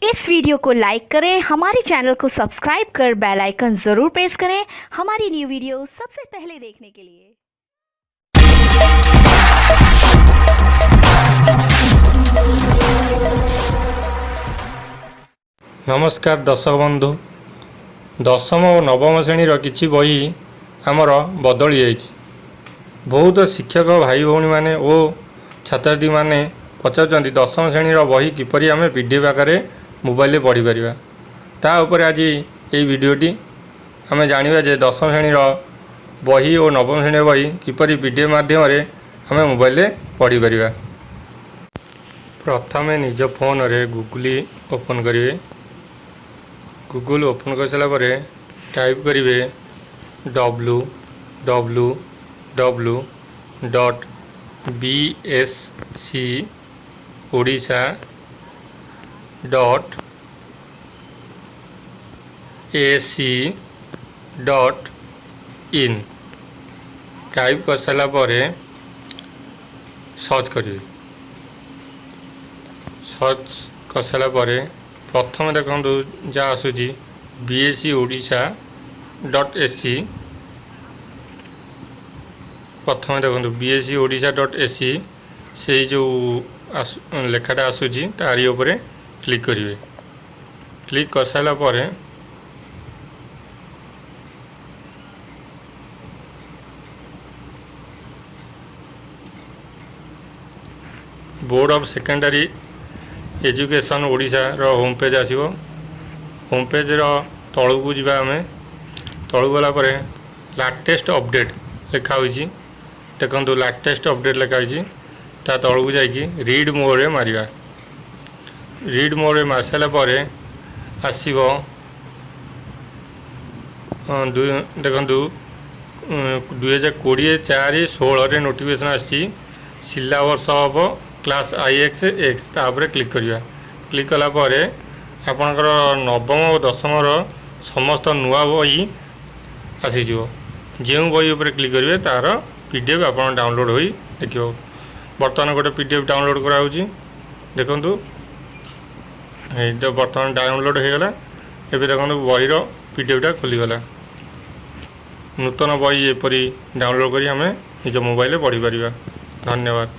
इस वीडियो को लाइक करें, हमारे चैनल को सब्सक्राइब कर बेल आइकन ज़रूर प्रेस करें हमारी न्यू वीडियो सबसे पहले देखने के लिए। ନମସ୍କାର ଦର୍ଶକ ବନ୍ଧୁ। ଦଶମ ଓ ନବମ ଶ୍ରେଣୀର କିଛି ବହି ଆମର ବଦଳି ଯାଇଛି। ବହୁତ ଶିକ୍ଷକ ଭାଇ ଭଉଣୀମାନେ ଓ ଛାତ୍ରଛାତ୍ରୀମାନେ ପଚାରୁଛନ୍ତି, ଦଶମ ଶ୍ରେଣୀର ବହି କିପରି ଆମେ ପିଡିଏଫ୍ ଆକାରରେ ମୋବାଇଲରେ ପଢ଼ିପାରିବା। ତା ଉପରେ ଆଜି ଏଇ ଭିଡ଼ିଓଟି। ଆମେ ଜାଣିବା ଯେ ଦଶମ ଶ୍ରେଣୀର ବହି ଓ ନବମ ଶ୍ରେଣୀର ବହି କିପରି ପିଡିଏଫ୍ ମାଧ୍ୟମରେ ଆମେ ମୋବାଇଲରେ ପଢ଼ିପାରିବା। ପ୍ରଥମେ ନିଜ ଫୋନରେ ଗୁଗୁଲ ଓପନ୍ କରିବେ। ଗୁଗୁଲ ଓପନ୍ କରିସାରିଲା ପରେ ଟାଇପ୍ କରିବେ www.bscodisha.ac.in। Type କରିସାରିଲା ପରେ ସର୍ଚ୍ଚ କରିବେ। ସର୍ଚ୍ଚ କରିସାରିଲା ପରେ ପ୍ରଥମେ ଦେଖନ୍ତୁ ଯାହା ଆସୁଛି, BSE Odisha dot AC। ପ୍ରଥମେ ଦେଖନ୍ତୁ BSE Odisha dot AC, ସେଇ ଯେଉଁ ଲେଖାଟା ଆସୁଛି, ତାରି ଉପରେ କ୍ଲିକ୍ କରିବେ। କ୍ଲିକ୍ କରିସାରିଲା ପରେ ବୋର୍ଡ଼ ଅଫ୍ ସେକେଣ୍ଡାରୀ ଏଜୁକେସନ୍ ଓଡ଼ିଶାର ହୋମ୍ ପେଜ୍ ଆସିବ। ହୋମ୍ ପେଜ୍ର ତଳକୁ ଯିବା ଆମେ। ତଳକୁ ଗଲା ପରେ ଲାଟେଷ୍ଟ ଅପଡ଼େଟ୍ ଲେଖା ହୋଇଛି। ଦେଖନ୍ତୁ, ଲାଟେଷ୍ଟ ଅପଡ଼େଟ୍ ଲେଖା ହୋଇଛି। ତା ତଳକୁ ଯାଇକି ରିଡ୍ ମୋଡ଼ରେ ମାରିବା। ରିଡ୍ ମୋଡ଼ରେ ମାରି ସାରିଲା ପରେ ଆସିବ ଦୁଇ, ଦେଖନ୍ତୁ, 2020-4-16ରେ ନୋଟିଫିକେସନ୍ ଆସିଛି, ସିଲାବସ୍ ଅଫ୍ କ୍ଲାସ୍ IXX। ତା ଉପରେ କ୍ଲିକ୍ କରିବା। କ୍ଲିକ୍ କଲା ପରେ ଆପଣଙ୍କର ନବମ ଓ ଦଶମର ସମସ୍ତ ନୂଆ ବହି ଆସିଯିବ। ଯେଉଁ ବହି ଉପରେ କ୍ଲିକ୍ କରିବେ, ତା'ର ପିଡିଏଫ୍ ଆପଣ ଡାଉନଲୋଡ଼୍ ହୋଇ ଦେଖିବ। ବର୍ତ୍ତମାନ ଗୋଟେ ପିଡିଏଫ୍ ଡାଉନଲୋଡ଼୍ କରାହେଉଛି। ଦେଖନ୍ତୁ, ଏଇଟା ବର୍ତ୍ତମାନ ଡାଉନଲୋଡ଼୍ ହୋଇଗଲା। ଏବେ ଦେଖନ୍ତୁ, ବହିର ପିଡିଏଫ୍ଟା ଖୋଲିଗଲା। ନୂତନ ବହି ଏପରି ଡାଉନଲୋଡ଼୍ କରି ଆମେ ନିଜ ମୋବାଇଲରେ ପଢ଼ିପାରିବା। ଧନ୍ୟବାଦ।